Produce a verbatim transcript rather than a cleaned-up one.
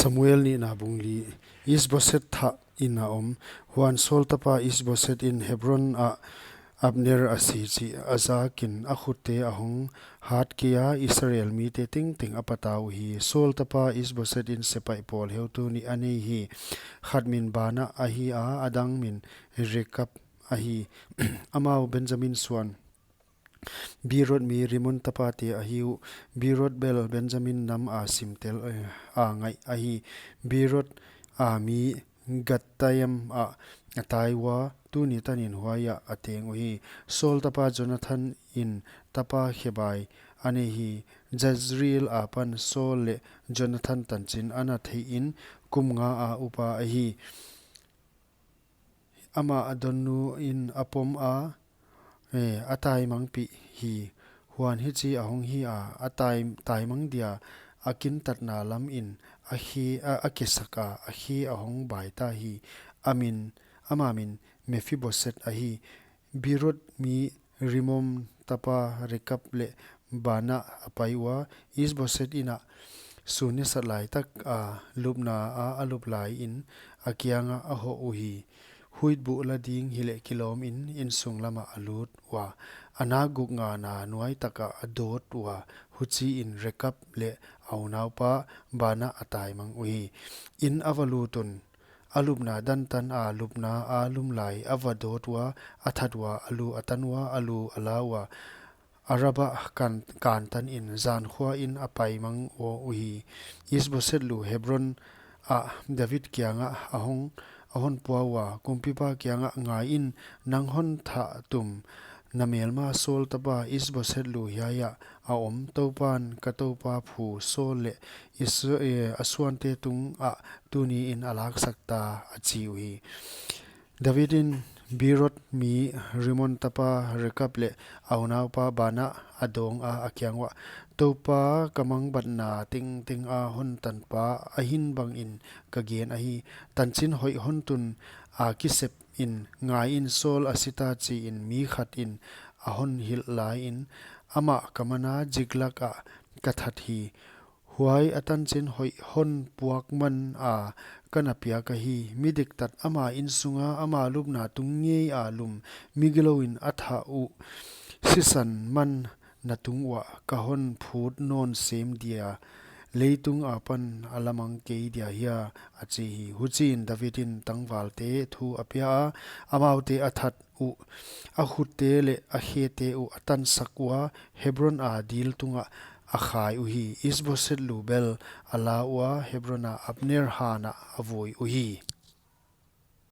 Samuel nihna bung li. Isboset thah in a om. Huan Saul tapa Isboset in Hebron ah Abner a si chih a zak in a khutte a hong hat kei a, Israel mite tengteng a patau hi. Saul tapa Isboset in sepaih pawl heutu nih a nei hi. Khat min Baanah ahi a, a dang min Rekab ahi. Amau Benjamin suan Beeroth mi Rimmon tapate ahi uh. Beeroth bel Benjamin nam a simtel, eh, a ngaih ahi. Beeroth a mi Gittaim ah a tai ua, tuni tanin huai ah a teng uhi. Saul tapa Jonathan in tapa khebai a nei hi. Jezreel apan Saul leh Jonathan tanchin a na theih in kum nga a upa ahi. Amah a donnu in a pom a, eh, a taimangpih hi. Huan hichi a hong hi a, a tai, taimang dia a kintatna lam in a khe, a, a kesak a, a khe a hong bai ta hi. A min, ama min Mephiboset ahi. Beeroth mi Rimmon tapa Rekab leh Baanah a pai ua, Isboset in a sun nisat laitak a lupna a a lup lai in a kiangah a hoh uhi. Huitbuh la ding hileh kilawm in insung lamah a lut ua, a nak guk ngana nuai takah a dawt ua, huchiin Rekab leh a unaupa Baanah a taimang uhi. In a va lut un, a lupna dan tan a lupna a lum lai a va dawt ua, a that ua, a lu a tan ua, a lu a la ua, Arabah kan, kan tan in zan khua in a pai mang ua uhi. Isboset lu Hebron ah David kiangah a hong, a hon pua ua, kumpipa kiangah, ngai in, nang hon thah tum, na melma Saul tapa Isboset lu hiai ah a om, Toupan ka toupa phu Saul leh Is-, eh, a suante tungah tuni in a laksak ta, a chi uhi. David in Beeroth mi Rimmon tapa Rekab leh a unaupa Baanah a dawng a, a kiang uah, Toupa ka mangbatna tengteng a hon tanpa ahin bang in ka gen ahi. Tanchin hoih hon tun a kisep in, ngai in, Saul a si ta chi in mi khat in a hon hilh lai in, amah ka man a Ziklag ah ka that hi. Huai a tanchin hoih hon puak man a ka na piak ahi. Mi diktat ama insunga ama lupna tung ngei a lum, mi gilou in a thah uh sisan man na tung uah ka hon phut nawn sem dia, leitung apan a la mang kei dia hia, a chi hi. Huchiin David in tangvalte thu a pia a, amaute a that uh, a khutte leh a khete uh a tansak ua, Hebron a dil tungah a khai uhi. Isboset lu bel a la ua, Hebron a Abner han ah a vui uhi.